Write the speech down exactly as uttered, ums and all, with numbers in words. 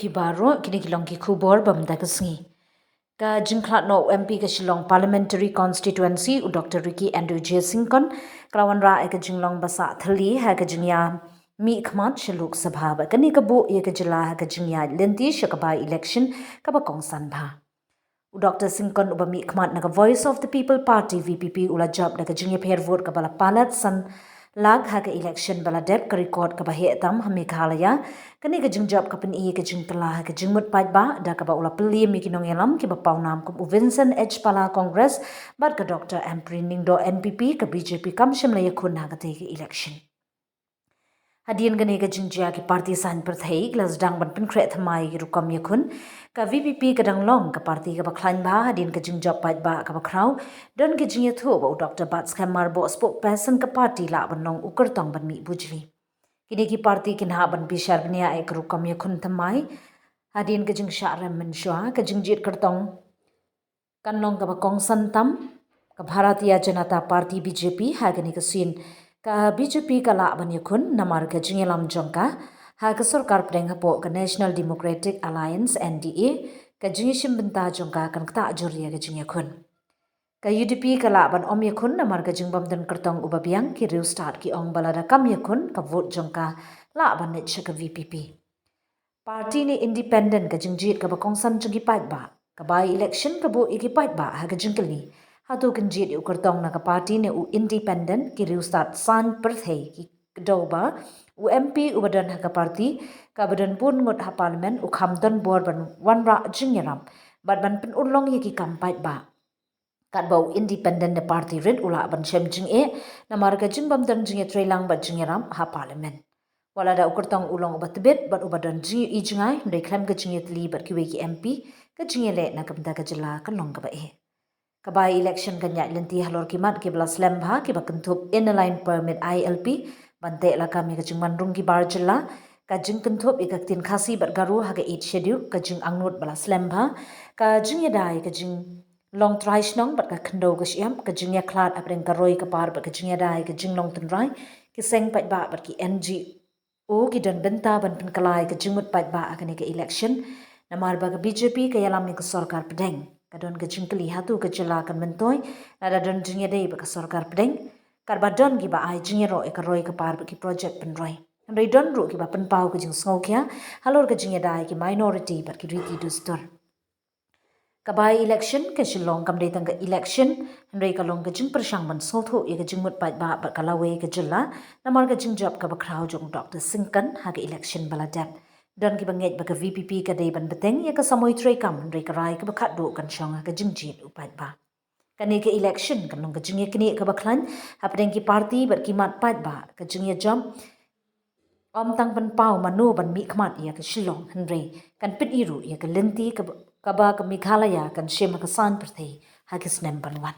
Ki baroh, kine ki long ki khubor ba mynta ka sngi. Ka jingkhlad noh u M P ka Shillong Parliamentary Constituency u Doctor Ricky Andrew J Syngkon ka la wanrah ïa ka jinglong ba sah thylli ha ka jingïamih khmat sha Lok Sabha, bad kane ka buh ïa ka jylla ha ka jingïaid lynti sha ka by-election kaba kongsan bha. U Doctor Syngkon uba mih khmat na ka Voice of the People Party, V P P, u la jop da ka jingïapher vote kaba la palat san lak ha ka election ba la dep, ka record kaba heh tam ha Meghalaya. Kane ka jingjop ka pyni ïa ka jingkylla ha ka jingmut paidbah, da kaba u la pynliem ïa ki nongïalam kiba pawnam kum u Vincent H Pala, Congress, bad ka Doctor Ampareen Lyngdoh, N P P, ka B J P kam shym la ïakhun ha katei ka election. Hadien kane ka jingjia, ki party saiñ pyrthei ki la sdang ban pynkhreh thymmai ïa ki rukom ïakhun. Ka V P P ka dang long ka party kaba khlaiñ bha hadien ka jingjop paidbah kaba khraw. Don ka jingïathuh ba u Doctor Batskhem Myrboh, spokesperson ka party, lah ban long u kyrtong ban mih bujli. Kine ki party kin hap ban bishar bniah ïa ka rukom ïakhun thymmai. Hadien ka jingshah rem mynshuwa, ka jingjied kyrtong kan long kaba kongsan tam. Ka Bharatiya Janata Party, B J P, ha kane ka sien, ka B J P ka lah ban ïakhun namar ka jingïalam jong ka ha ka sorkar pdeng hapoh ka National Democratic Alliance, N D A. Ka jingïashim bynta jong ka kan ktah jur ïa ka jingïakhun. Ka U D P ka lah ban ym ïakhun namar ka jingbym don kyrtong uba biang. Ki riewstad ki ong ba lada kam ïakhun, ka vote jong ka lah ban leit sha ka V P P. Party ne independent, ka jingjied kaba kongsan jong ki paidbah. Ka by-election ka buh ïa ki paidbah ha ka jingkylli, hato kin jied ïa u kyrtong na ka party ne u independent? Ki riewstad saiñ pyrthei ki kdew ba u M P uba don ha ka party kaba don bun ngut ha Parliament u kham don bor ban wanrah jingïarap bad ban pynurlong ïa ki kam paidbah. Katba u independent ne party rit u lah ban shem jingeh namar ka jingbym don jingïatreilang bad jingïarap ha Parliament. Wat lada u kyrtong u long uba tbit bad uba don jingïohi jngai, hynrei khlem ka jingïatylli bad kiwei ki M P, ka jingïaleh na ka bynta ka jylla kan long kaba eh. Ka by-election kan ïaid lynti halor ki mat kiba la slem bha, kiba kynthup Inner Line Permit, I L P, ban teh lakam ïa ka jingman rung ki bar jylla, ka jingkynthup ïa ka ktien Khasi bad Garo ha ka Eighth Schedule, ka jingangnud ba la slem bha, ka jingïada ïa ka jing long trai shnong bad ka khyndew ka shyiap, ka jingïakhlad hapdeng ka roi ka par bad ka jingïada ïa ka jinglong tynrai. Ki seng paidbah bad ki N G O ki don bynta ban pynkylla ïa ka jingmut paidbah ha kane ka election. Namar ba ka B J P ka ïalam ïa ka sorkar pdeng, ka don ka jingkylli hato ka jylla kan myntoi lada don jingïadei bad ka sorkar pdeng. Katba don kiba ai jingïaroh ïa ka roi ka par bad ki project pynroi, hynrei don ruh kiba pynpaw ka jingsngewkhia halor ka jingïada ïa ki minority bad ki riti dustur. Ka by-election, ka Shillong kam dei tang ka election, hynrei ka long ka jingpyrshang ban sngewthuh ïa ka jingmut paidbah bad ka lawei ka jylla namar ka jingjop kaba khraw jong u Doctor Syngkon ha ka election ba la dep. Don kiba ngeit ba ka V P P ka dei ban bteng ïa ka samoi treikam, hynrei ka rai kaba khatduh kan shong ha ka jingjied u paidbah. Kane ka election kan long ka jingïaknieh kaba khlaiñ hapdeng ki party bad ki mat paidbah. Ka jingïajop ym tang pynpaw mano ban mihkhmat ïa ka Shillong, hynrei kan pyni ruh ïa ka lynti kaba, kaba ka Meghalaya kan shim ha ka saiñ pyrthei ha ki snem ban wan.